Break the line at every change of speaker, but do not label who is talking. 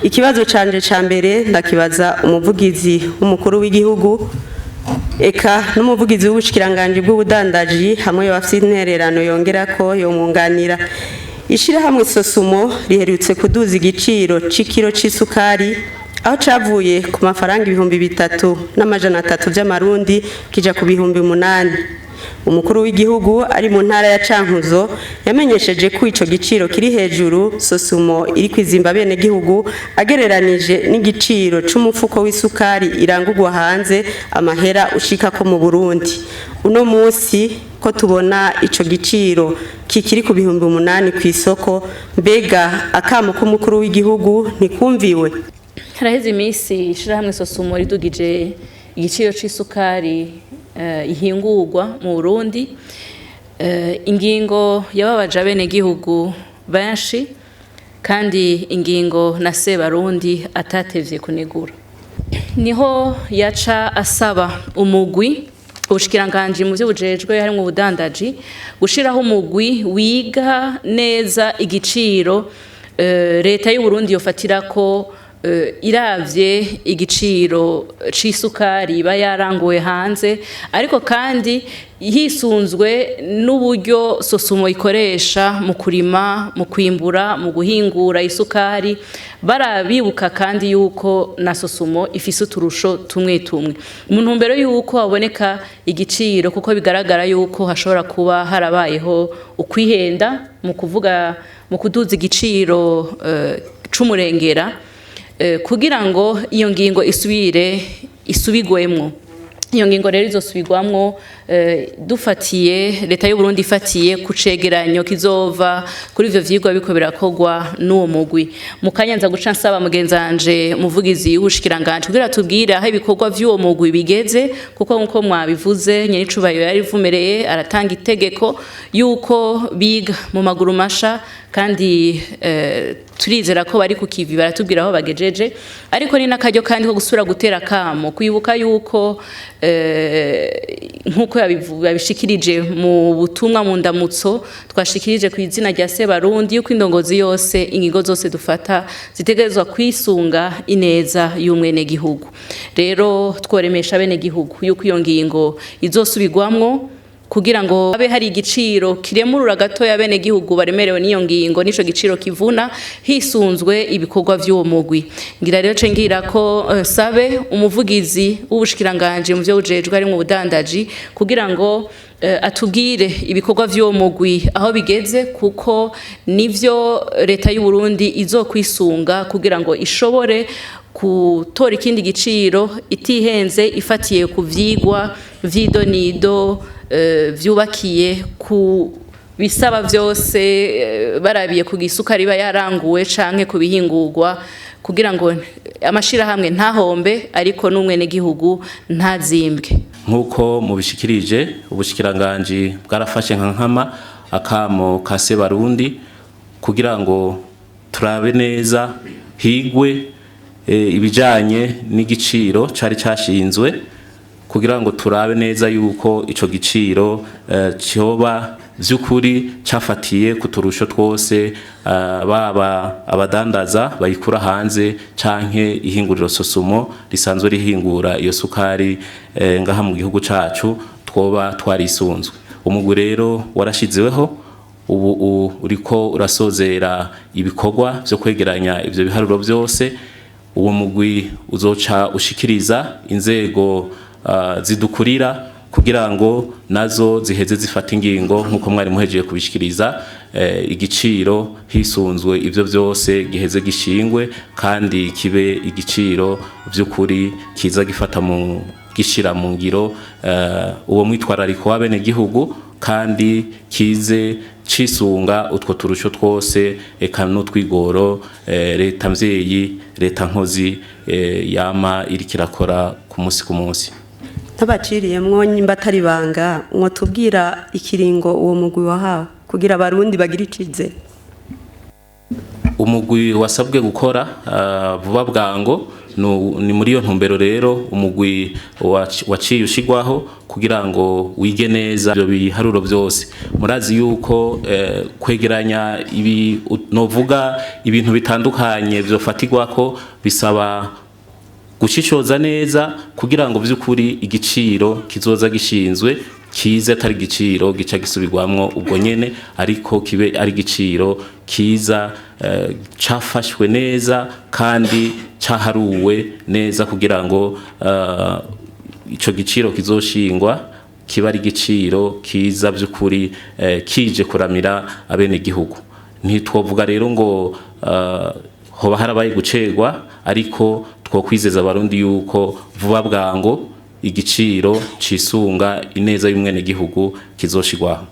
Ikibazo canje ca mbere ndakibaza umuvugizi w'umukuru w'igihugu, eka n'umuvugizi w'ubushikiranganji bw'ubudandaji, hamwe bafite intererano yongera ko yomwunganira. Ishirahamwe Sosumo riherutse kuduza igiciro c'ikiro c'isukari, aho cavuye ku mafaranga 3300 vy'amarundi kija ku 8000. Umukuru w'igihugu ari mu ntara ya Cankuzo yamenyesheje ko ico giciro kiri hejuru, Sosumo iri kwizimba bene gihugu, agereranije n'igiciro c'umufuko w'isukari irangurwa hanze, amahera ushika ko mu Burundi. Uno munsi ko tubona ico giciro kikiri ku 8000 ku isoko, mbega akamo k'umukuru w'igihugu ntikumviwe?
Haraheze iminsi ishirahamwe Sosumo ridugije igiciro c'isukari ihingurwa mu Burundi, ingingo yababaje abenegihugu benshi, kandi ingingo na Sebarundi atatevye kunegura. Niho yaca asaba umugwi, ubushikiranganji mu vyo bujejwe harimwo ubudandaji, gushiraho umugwi wiga neza igiciro leta y'u Burundi yofatirako iravye igiciro c'isukari iba yaranguwe hanze, ariko kandi hisunzwe n'uburyo Sosumo ikoresha mu kurima, mu kwimbura, mu guhingura isukari. Barabibuka kandi yuko na Sosumo ifise uturusho tumwe tumwe, mu ntumbero yuko haboneka igiciro, kuko bigaragara yuko hashobora kuba harabayeho ukwihenda mu kuvuga, mu kuduza igiciro c'umurengera, kugira ngo iyo ngingo isubire isubigwemwo. Iyo ngingo rero izosubirwamwo dufatiye, leta y'u Burundi ifatiye ku cegeranyo kizova kuri ivyo vyigwa biko birakorwa n'uwo mugwi. Mu kanya nza guca nsaba mugenzanje umuvugizi w'ubushikiranganji kugira tubwire aho ibikorwa vy'uwo mugwi bigeze, kuko nkuko mwabivuze, nyenicubahiro yari ivumereye aratanga itegeko yuko biga mu maguru masha, kandi turizera ko bari ku kivi, baratubwira aho bagejeje. Ariko ni n'akaryo kandi ko gusubira gutera kamo, kwibuka yuko nkuko yabishikirije mu butumwa mu ndamutso twashikirije ku izina rya Sebarundi, yuko indongozi yose, ingingo zose dufata zitegerezwa kwisunga ineza y'umwenegihugu. Rero tworemesha abenegihugu yuko iyo ngingo izosubirwamwo kugira ngo habe hari igiciro kiremurura gatoya abenegihugu baremerewe n'iyo ngingo, n'ico giciro kivuna, hisunzwe ibikorwa vy'uwo mugwi. Ngira rero ce ngira ko sabe umuvugizi w'ubushikiranganji mu vyo bujejwe harimwo ubudandaji kugira ngo atubwire ibikorwa vy'uwo mugwi aho bigeze, kuko nivyo leta y'u Burundi izokwisunga kugira ngo ishobore gutora ikindi giciro itihenze, ifatiye ku vyigwa vy'idonido vyubakiye ku bisaba vyose, barabiye ku gisukari iba yaranguwe canke ku bihingurwa, kugira ngo amashirahamwe ntahombe, ariko n'umwenegihugu ntazimbwe.
Nk'uko mubishikirije, ubushikiranganji bwarafashe nka nkama akamo ka Sebarundi kugira ngo turabe neza, higwe ibijanye n'igiciro cari cashinzwe, kugira ngo turabe neza yuko ico giciro cyoba vy'ukuri cafatiye ku turusho twose, baba abadandaza bayikura hanze canke ihinguriro Sosumo risanzwe rihingura iyo sukari ngaha mu gihugu cacu, twoba twarisunzwe. Umugwi rero warashizeweho, ubu uriko urasozera ibikorwa vyo kwegeranya ivyo biharuro vyose. Uwo mugwi uzoca ushikiriza inzego zidukurira kugira ngo nazo ziheze zifata ingingo, nk'uko mwari muhejeje kubishikiriza, igiciro hisunzwe ivyo vyose giheze gishingwe, kandi kibe igiciro vy'ukuri kiza gifata mu gishira mu ngiro uwo mwitwarariko w'abenegihugu, kandi kize cisunga utwo turusho twose, eka n'utwigoro leta mvyeyi, leta nkozi yama iriko irakora ku munsi ku munsi.
Ntabaciriyemwo, nyimba atari banga, mwotubwira ikiringo uwo mugwi wahawe kugira abarundi bagire icizere?
Umugwi wasabwe gukora vuba bwango. Ni muri iyo ntumbero rero umugwi waciye ushigwaho kugira ngo wige neza ibyo biharuro byose. Murazi yuko kwegeranya ibi novuga ibintu bitandukanye vyofatirwako bisaba gushishoza neza kugira ngo vy'ukuri igiciro kizoza gishinzwe kize atari igiciro gica gisubirwamwo ubwo nyene, ariko kibe ari igiciro kiza cafashwe neza kandi caharuwe neza, kugira ngo ico giciro kizoshingwa kiba ari igiciro kiza vy'ukuri kije kuramira abenegihugu. Ntitwovuga rero ngo hoba harabaye gucerwa, ariko twokwizeza Abarundi yuko vuba bwango igiciro cisunga ineza y'umwenegihugu kizoshigwaho.